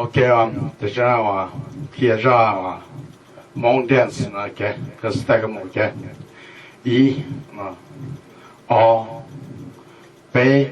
Ok, ces zaj uas qhia zaj uas Hmoob dance no, ok, koj step koj mus, ok. Ib, ob, peb,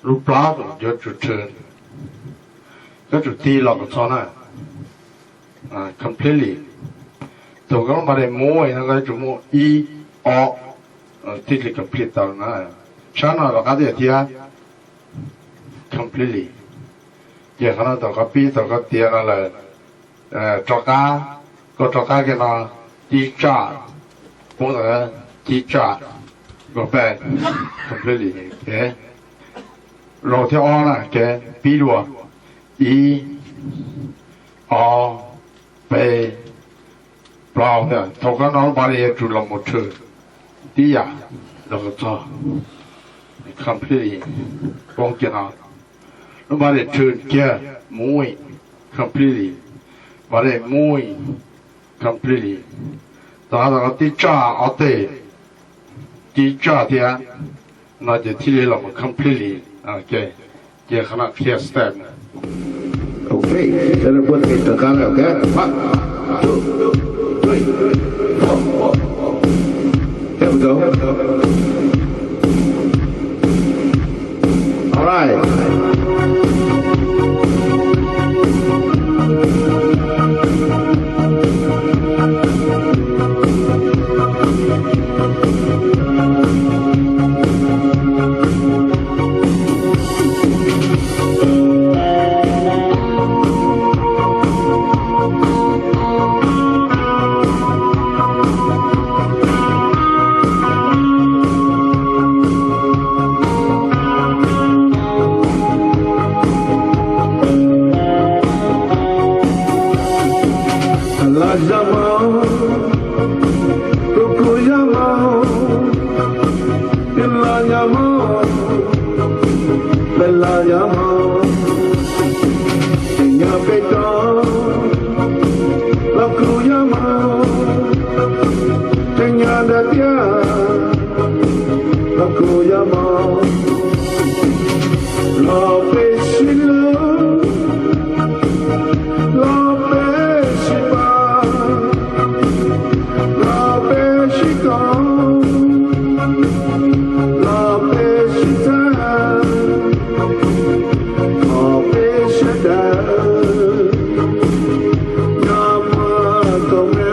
lub plab yuav tsum thw, yuav tsum tig los kom txog na, completely. Thaum koj lub body move no koj yuav tsum move ib, ob, thiaj li complete tau na. Sab no rov qab tiag thiab, completely. Ces qhov no thaum koj pib thaum koj tiav no lawm, rov qab, koj rov qab kiag no, tib tsaj, poob ntawd, tib tsaj, go back, completely. Zaum thib ob na, ok, pib dua, ib, ob, peb, plaub, thaum koj no lub body yuav tsum los mus thw tib yam los kom txog completely, poob kiag no. Lub body thw kiag, moving completely, body moving completely. Tom qab tau tib tsaj ob teg, tib tsaj thiab no ces thiaj li los mus completely. Ok, ces qhov no qhia step. Ok, rov qab, ok, one, two, three, four. Here we go. All right. Los yog mas, kuv kuj yog mas, los yog mas, peb los yog mas, tseem nyob peb tog, los kuj yog mas, tseem nyob nram tiaj, los kuj yog mas, los peb sib hlub, los peb sib pab, los peb sib koom, los peb sib txhawb, los peb sib daws, nyob muaj tau me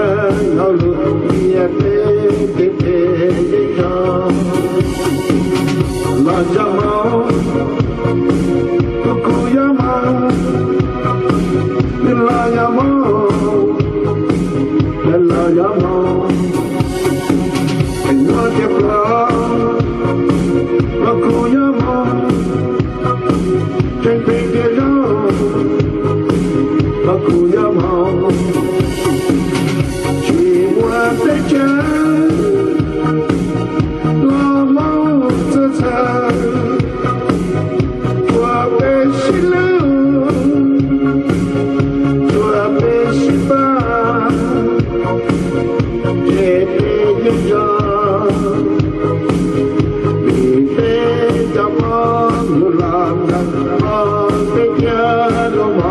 hauj lwm, nyias peb peb peb yeej tau. Los yog mas, kuv kuj yog mas, nws los yog mas, nws los yog mas, es muaj tias pom, los kuj yog mas, tseem pheej tias zoo, los kuj yog mas, tsis muaj teb chaws los mus txog txhawv, tsuas peb sib hlub, tsuas peb sib pab, ces peb yeej zoo, vim peb cov Hmoob lub los nrog peb thiab los mas.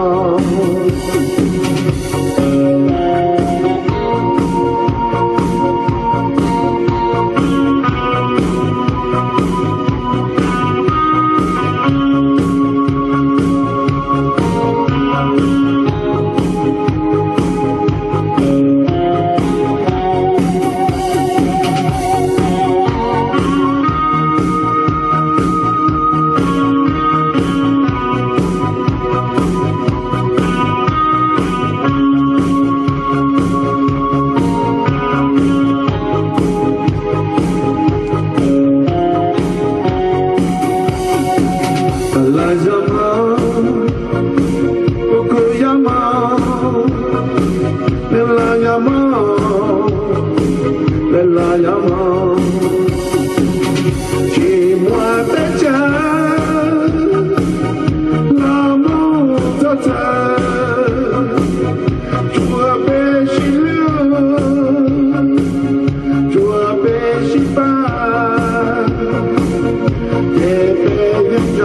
Los yog mas, kuv kuj yog mas, nws los yog mas, nws los yog mas, tsis muaj teb chaws los mus txog txhawv, tsuas peb sib hlub, tsuas peb sib pab, ces peb yeej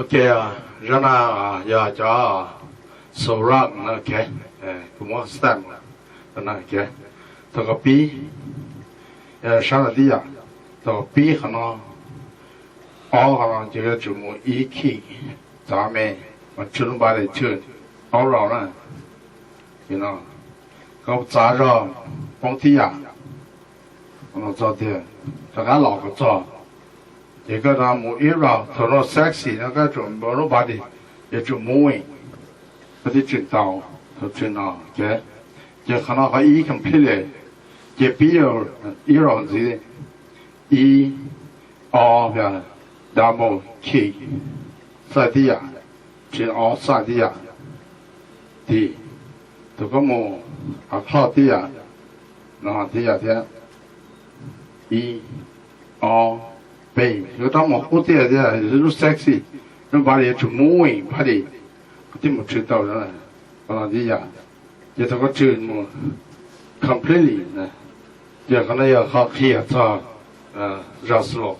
Ces zaj no yog cov soul rock no, kuv muab stamp no. Thaum koj pib sab no tib yam, thaum koj pib qhov no, ob qhov no ces yuav tsum mus ib key txog me, mas tsw lub npaj li tsw ob rau na. Koj txav zog poob tib yam, txog tiag, rov qab los kom txog. Ces koj rov mus ib rau, thaum no sexy no koj tsum npaj lub body, yuav tsum moving, koj thiaj tsw tau. Thaum tsw no, ces qhov no qhov ib completely, ces pib ib rau ntxiv, ib, ob, double kick, xaj tib yam, tsw ob xaj tib yam, tim, thaum koj mus hov clog tib yam, no tib yam thiab, ib, ob, peb, yuav rov mus qub tiag tiag, lub sexy, lub body yuav tsum moving body, koj thiaj mus tsw tau, no tib yam. Ces thaum koj tsw mus completely, ces qhov no yog qhov qhia txog zaj slow.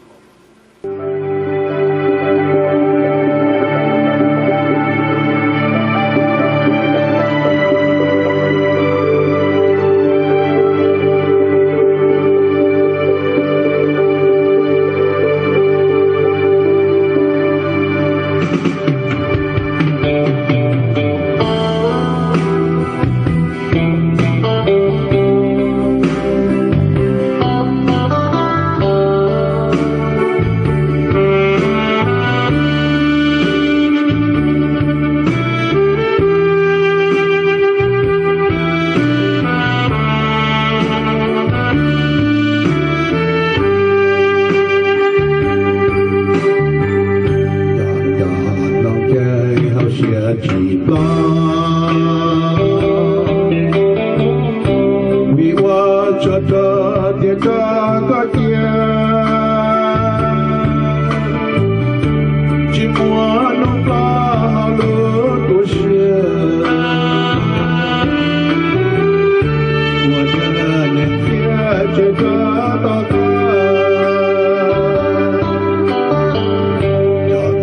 Cov hlob caij hauv siab tsis plob, vim ua tsuag rog tias rau koj cia, tsis muaj hnub koj hauv lub tu siab, ua rau neeg fiab tsis rau tau koj. Cov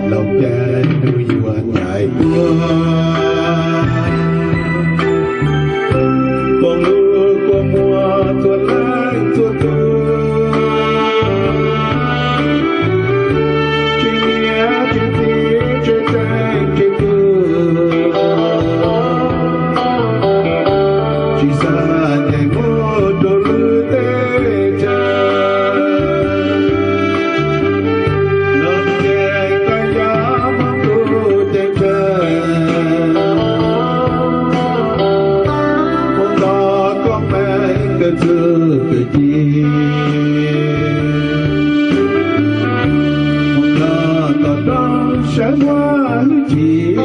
hlob caij hnub yuav ncaim ua, foom lub kua muag txhua leej txhua tus, tsis niam tsis txiv tsis tsev tsis kwv, tsis xav ncees mus rau lwm teb chaws, los ncees koj yav hmoob tus ceeb tsheej, mus nto koj meej kawg txuj kawg ci, mus nto tom rooj saib muaj hwj chim,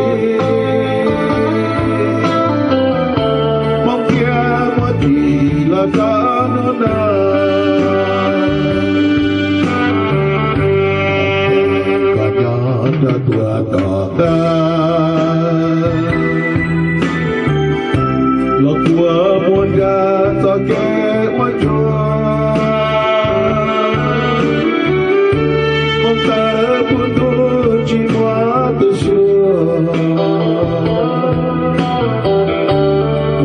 hmoob thiab muaj tsim los txog hnub no, koj nyob rau tuaj tom qab, los kua muag nrag txoj kev muaj tsuag, mus tawm puag ntuj tsis muaj tus xyuas,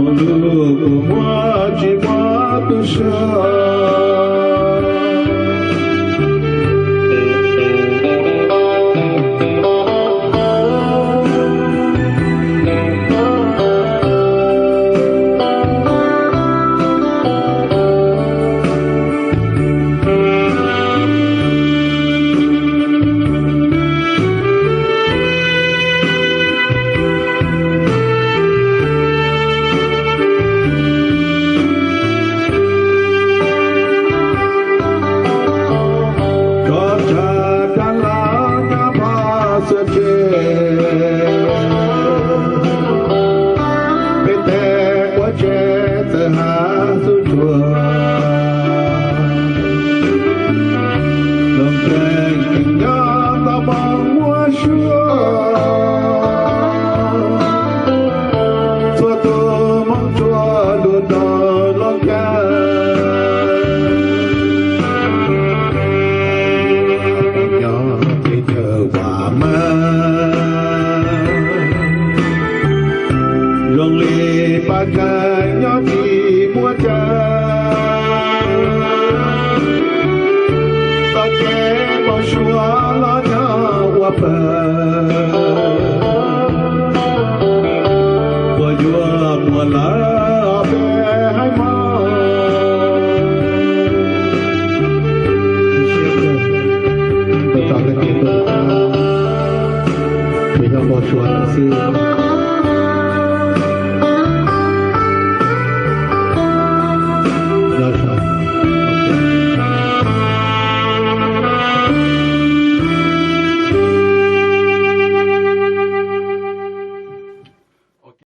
mus lub kua muag tsis muaj tus xyuas. Koj tsa dab laug nyob pog xuab tsev, peb tes ua tsev txawm hav xub tsuag, looj ceeb tseem nyob tau pom muaj suab, txhua tus hmoob tsuas lug rau looj ceeb, nyob teb chaws vam meej. Puas yuav muaj lawm peb haiv Hmoob? Tus yog npau suav lawm xwb.